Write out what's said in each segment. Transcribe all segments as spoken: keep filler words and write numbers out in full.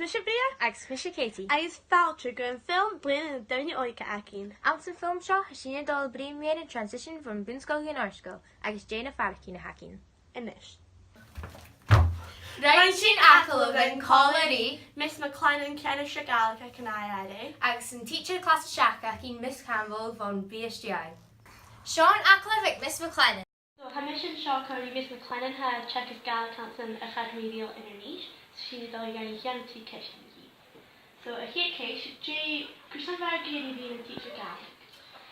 Mise Bria. Agus mise Katie. Agus fàilte gu film Bliadhna na Daoine Òige againn. Anns an fhilm seo, tha sinn a' dol a bhruidhinn mu dheidhinn an transition bhon bhun-sgoil gu an àrd-sgoil, agus dè na faireachdainnean a th' againn. A-nis. Rinn sinn agallamh còmhla ri Miss McLennan, ceannarsa Gàidhlig aig an I R A, agus an tidsear clas a seachd againn, Miss Campbell bhon B S G I. Seo an agallamh aig Miss McLennan. So, tha mise an seo còmhla ri Miss McLennan, tha teagasg Gàidhlig anns an Acadamaidh Rìoghail Inbhir Nis, so tha sinn a' dol a dhèanamh dèanamh trì ceistean dhi. So, a' chiad cheist, dè, carson a bha thu ag iarraidh a bhith nan tidsear Gàidhlig?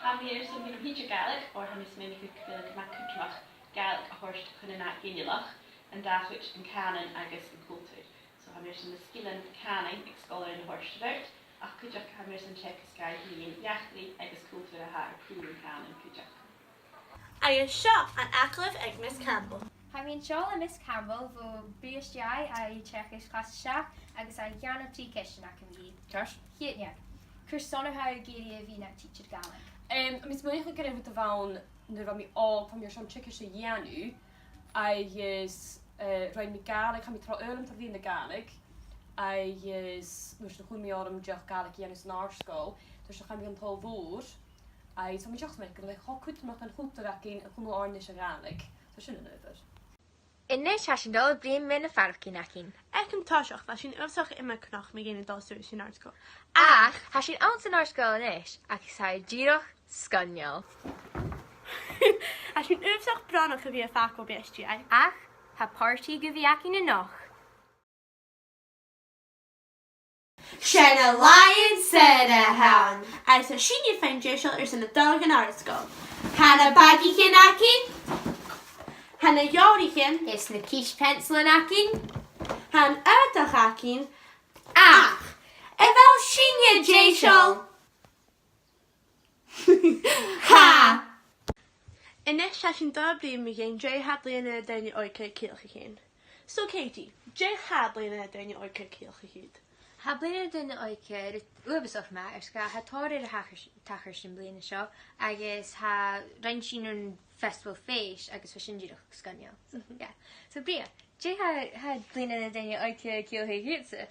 Tha mi airson a bhith nam thidsear Gàidhlig, oir tha mi a' smaoineachadh gu bheil e gu math cudromach Gàidhlig a thoirt chun an ath ghinealach, an dà chuid, an cànan agus an cultar. So, tha mi airson na sgilean cànain aig sgoilearan a thoirt air adhart, ach cuideachd tha mi airson teagasg Gàidhlig mu dheidhinn eachdraidh agus cultar a tha air cùl an cànain cuideachd. Agus seo an agallamh aig Miss Campbell. Tha mi an seo le Miss Campbell bho B S G I, a' teagasg clas a seachd agus a' dèanamh trì ceistean agam dhi. Ceart. A' chiad neach, carson a tha thu ag iarraidh a bhith nan tidsear Gàidhlig? Em, tha mi a' smaoineachadh gur e rud a bh' ann nuair a bha mi òg, bha mi airson teagasg a dhèanamh, agus, eh, rinn mi Gàidhlig, chaidh mi tro fhoghlam tro mheadhan na Gàidhlig, agus nuair sin chuir mi orm dìreach Gàidhlig a dhèanamh san àrd-sgoil, tha mi airson a chur mi an toll mhòr, agus tha mi dìreach a' smaoineachadh gu bheil e cho cudromach dhan chultar againn a chumail oirnn leis a' Ghàidhlig. So sin an adhbhar. A-nis tha sinn a' dol a bhruidhinn mu na faireachdainnean againn. Aig an toiseach, bha sinn uabhasach iomadh-chnoc mu dheidhinn a' dol suas dhan àrd-sgoil. Ach tha sinn anns an àrd-sgoil a-nis, agus tha e dìreach sgoinneil. Tha sinn uabhasach brònach a bhith a' fàgail B S G I. Ach tha partaidh gu bhith againn a-nochd. Sin an làithean-saora a th' ann. Agus tha sinne a' faighinn deiseil airson a dhol dhan àrd-sgoil. Tha na bagaichean againn. Tha na leabhraichean. Is na cis-peansailean againn. Tha an aodach againn. Ach, a bheil sinne deiseil? Tha! A-nis, tha sinn a' dol a bhruidhinn mu dheidhinn dè tha Bliadhna na Daoine Òige a' ciallachadh dhuinn. So, Katie, dè tha Bliadhna na Daoine Òige a' ciallachadh dhut? Tha Bliadhna na Daoine Òige rud uabhasach math, air sgàth tha tòrr air a thachair, tachairt am bliadhna seo, agus tha, rinn sinn an festival fèis, agus bha sin dìreach sgoinneil. So, yeah. So, Bria, dè tha, tha Bliadhna na Daoine Òige a' ciallachadh dhutsa?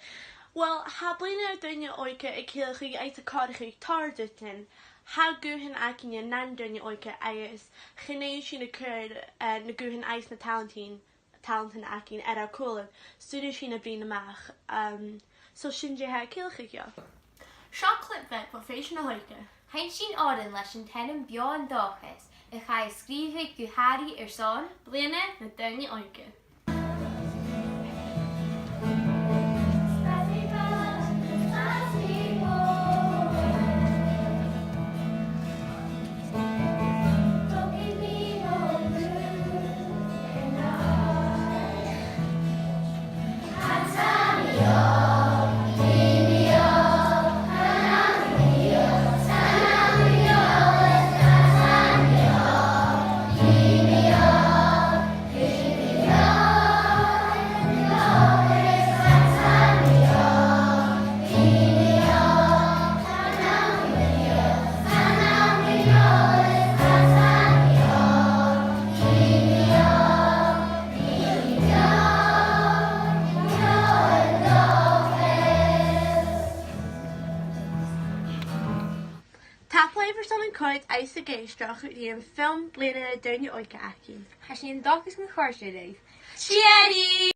Well, tha Bliadhna na Daoine Òige a' ciallachadh agus a' comharrachadh tòrr dhutan. Tha guthan againne nan daoine òige agus chan eil sinn a' cur, eh, na guthan agus na talantan, talantan againn air ar cùlaibh, 's urrainn sinn a bhruidhinn a-mach. Um, so sin dè tha e a' ciallachadh, yeah. Seo clip bheag bho fèis na h-òige. Sheinn sinn òran leis an t-ainm Beò an Dòchas, a chaidh a sgrìobhadh gu h-àraidh airson Bliadhna na Daoine Òige. Tapadh leibh airson an coimhead agus ag èisteachd ri an film Bliadhna na Daoine Òige againn. Tha sinn an dòchas gun do chòrd e ribh. Cheery!